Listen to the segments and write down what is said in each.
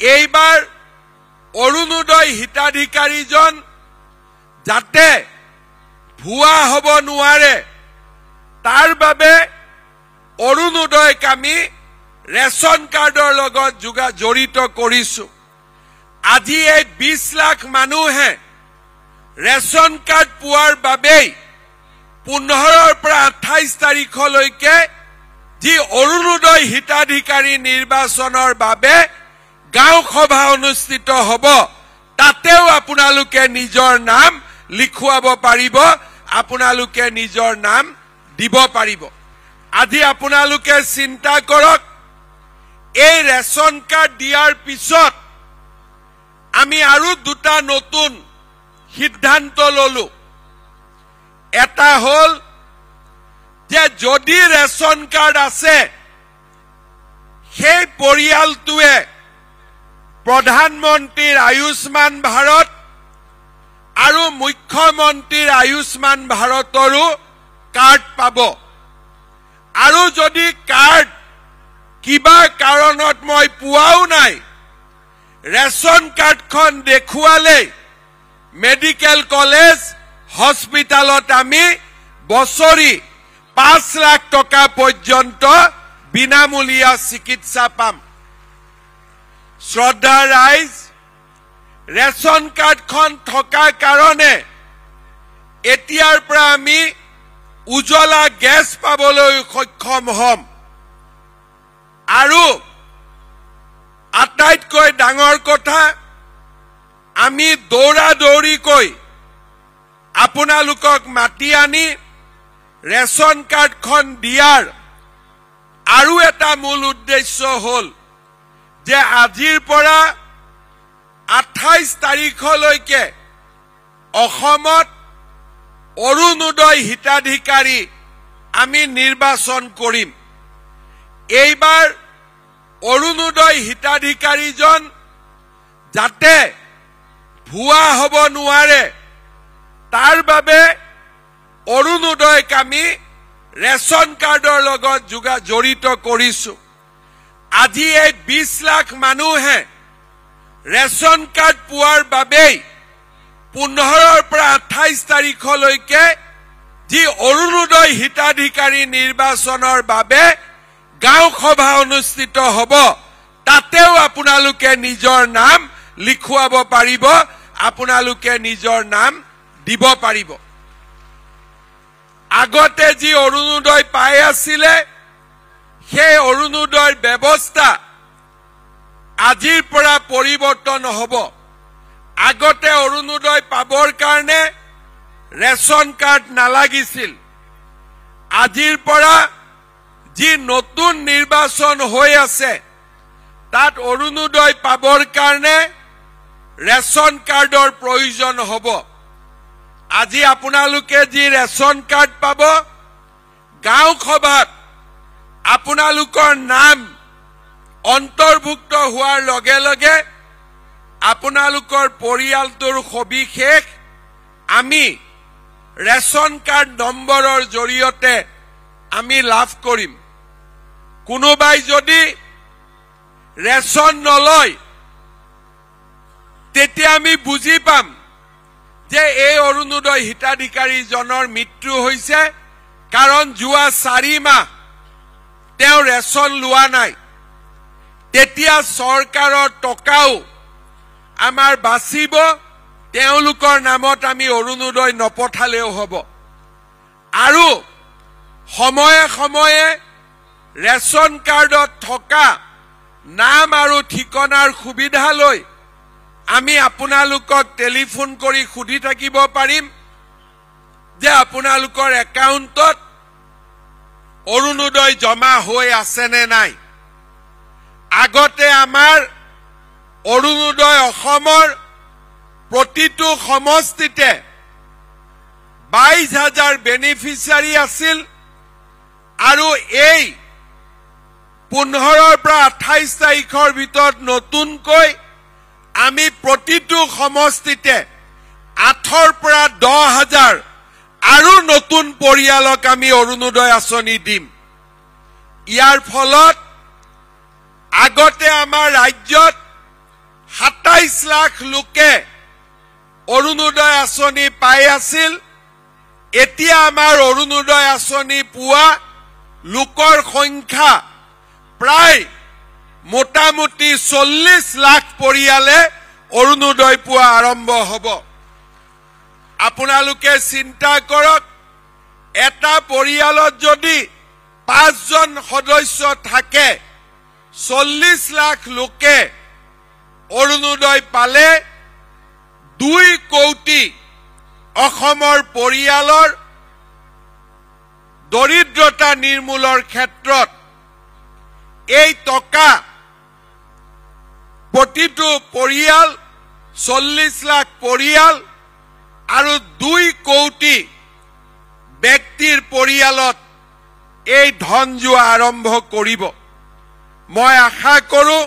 এইবাৰ অৰুণোদয় হিতাধিকাৰীজন যাতে ভুৱা হ'ব নোৱাৰে তাৰ বাবে অৰুণোদয়ক আমি ৰেচন কাৰ্ডৰ লগত জড়িত কৰিছো। আজি এই 20 লাখ মানুহে ৰেচন কাৰ্ড পোৱাৰ বাবেই 15ৰ পৰা 28 তাৰিখলৈকে যি অৰুণোদয় হিতাধিকাৰী নিৰ্বাচনৰ বাবে গাঁও সভা অনুষ্ঠিত হ'ব, তাতেও আপোনালোকে নিজৰ নাম লিখুৱাব পাৰিব, আপোনালোকে নিজৰ নাম দিব পাৰিব। আজি আপোনালোকে চিন্তা কৰক, এই ৰেচন কাৰ্ড দিয়াৰ পিছত আমি আৰু দুটা নতুন সিদ্ধান্ত ললো। এটা হ'ল যে যদি ৰেচন কাৰ্ড আছে সেই পৰিয়ালটোৱে প্ৰধানমন্ত্ৰীৰ আয়ুষ্মান ভাৰত আৰু মুখ্যমন্ত্ৰীৰ আয়ুষ্মান ভাৰতৰো কাৰ্ড পাব। আৰু যদি কাৰ্ড কিবা কাৰণত মই পোৱাও নাই, ৰেচন কাৰ্ডখন দেখুৱালেই মেডিকেল কলেজ হস্পিটেলত আমি বছৰি 5 লাখ টকা পৰ্যন্ত বিনামূলীয়া চিকিৎসা পাম। শ্ৰদ্ধা ৰাইজ, ৰেচন কাৰ্ডখন থকাৰ কাৰণে এতিয়াৰ পৰা আমি উজ্বলা গেছ পাবলৈ সক্ষম হ'ম। আৰু আটাইতকৈ ডাঙৰ কথা, আমি দৌৰা দৌৰিকৈ আপোনালোকক মাতি আনি ৰেচন কাৰ্ডখন দিয়াৰ আৰু এটা মূল উদ্দেশ্য হ'ল যে আজিৰ পৰা 28 তাৰিখলৈকে অসমত অৰুণোদয় হিতাধিকাৰী আমি নিৰ্বাচন কৰিম। এইবাৰ অৰুণোদয় হিতাধিকাৰীজন যাতে ভুৱা হ'ব নোৱাৰে তাৰ বাবে অৰুণোদয়ক আমি ৰেচন কাৰ্ডৰ লগত জড়িত কৰিছো। আজি এই 20 লাখ মানুহে ৰেচন কাৰ্ড পোৱাৰ বাবেই 15ৰ পৰা 28 তাৰিখলৈকে যি অৰুণোদয় হিতাধিকাৰী নিৰ্বাচনৰ বাবে গাঁও সভা অনুষ্ঠিত হ'ব, তাতেও আপোনালোকে নিজৰ নাম লিখুৱাব পাৰিব, আপোনালোকে নিজৰ নাম দিব পাৰিব। আগতে যি অৰুণোদয় পাই আছিলে সেই অৰুণোদয়ৰ ব্যৱস্থা আজিৰ পৰা পৰিৱৰ্তন হ'ব। আগতে অৰুণোদয় পাবৰ কাৰণে ৰেচন কাৰ্ড নালাগিছিল। আজিৰ পৰা যি নতুন নিৰ্বাচন হৈ আছে তাত অৰুণোদয় পাবৰ কাৰণে ৰেচন কাৰ্ডৰ প্ৰয়োজন হ'ব। আজি আপোনালোকে যি ৰেচন কাৰ্ড পাব, গাঁও সভাত আপোনালোকৰ নাম অন্তৰ্ভুক্ত হোৱাৰ লগে লগে আপোনালোকৰ পৰিয়ালটোৰ সবিশেষ আমি ৰেচন কাৰ্ড নম্বৰৰ জৰিয়তে আমি লাভ কৰিম। কোনোবাই যদি ৰেচন নলয় তেতিয়া আমি বুজি পাম যে এই অৰুণোদয় হিতাধিকাৰীজনৰ মৃত্যু হৈছে, কাৰণ যোৱা 4 মাহ তেওঁ ৰেচন লোৱা নাই। তেতিয়া চৰকাৰৰ টকাও আমাৰ বাচিব, তেওঁলোকৰ নামত আমি অৰুণোদয় নপঠালেও হ'ব। আৰু সময়ে সময়ে ৰেচন কাৰ্ডত থকা নাম আৰু ঠিকনাৰ সুবিধা লৈ আমি আপোনালোকক টেলিফোন কৰি সুধি থাকিব পাৰিম যে আপোনালোকৰ একাউণ্টত অৰুণোদয় জমা হৈ আছেনে নাই। আগতে আমাৰ অৰুণোদয় অসমৰ প্ৰতিটো সমষ্টিতে 22,000 বেনিফিচিয়াৰী আছিল আৰু এই 15ৰ পৰা 28 তাৰিখৰ ভিতৰত নতুনকৈ আমি প্ৰতিটো সমষ্টিতে 8ৰ পৰা 10,000 আৰু নতুন পৰিয়ালক আমি অৰুণোদয় আঁচনি দিম। ইয়াৰ ফলত আগতে আমাৰ ৰাজ্যত 27 লাখ লোকে অৰুণোদয় আঁচনি পাই আছিল। এতিয়া আমাৰ অৰুণোদয় আঁচনি পোৱা লোকৰ সংখ্যা প্ৰায় মোটামুটি 40 লাখ পৰিয়ালে অৰুণোদয় পোৱা আৰম্ভ হ'ব। আপোনালোকে চিন্তা কৰক, এটা পৰিয়ালত যদি 5জন সদস্য থাকে, 40 লাখ লোকে অৰুণোদয় পালে 2 কোটি অসমৰ পৰিয়ালৰ দৰিদ্ৰতা নিৰ্মূলৰ ক্ষেত্ৰত এই টকা প্ৰতিটো পৰিয়াল 40 লাখ পৰিয়াল আৰু 2 কোটি ব্যক্তিৰ পৰিয়ালত এই ধন যোৱা আৰম্ভ কৰিব। মই আশা কৰোঁ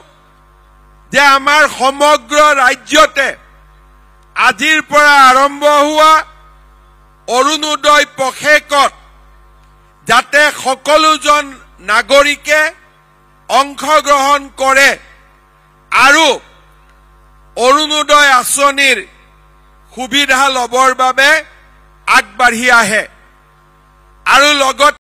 যে আমাৰ সমগ্ৰ ৰাজ্যতে আজিৰ পৰা আৰম্ভ হোৱা অৰুণোদয় পষেকত যাতে সকলোজন নাগৰিকে অংশগ্ৰহণ কৰে আৰু অৰুণোদয় আঁচনিৰ সুবিধা ল'বৰ বাবে আগবাঢ়ি আহে আৰু লগত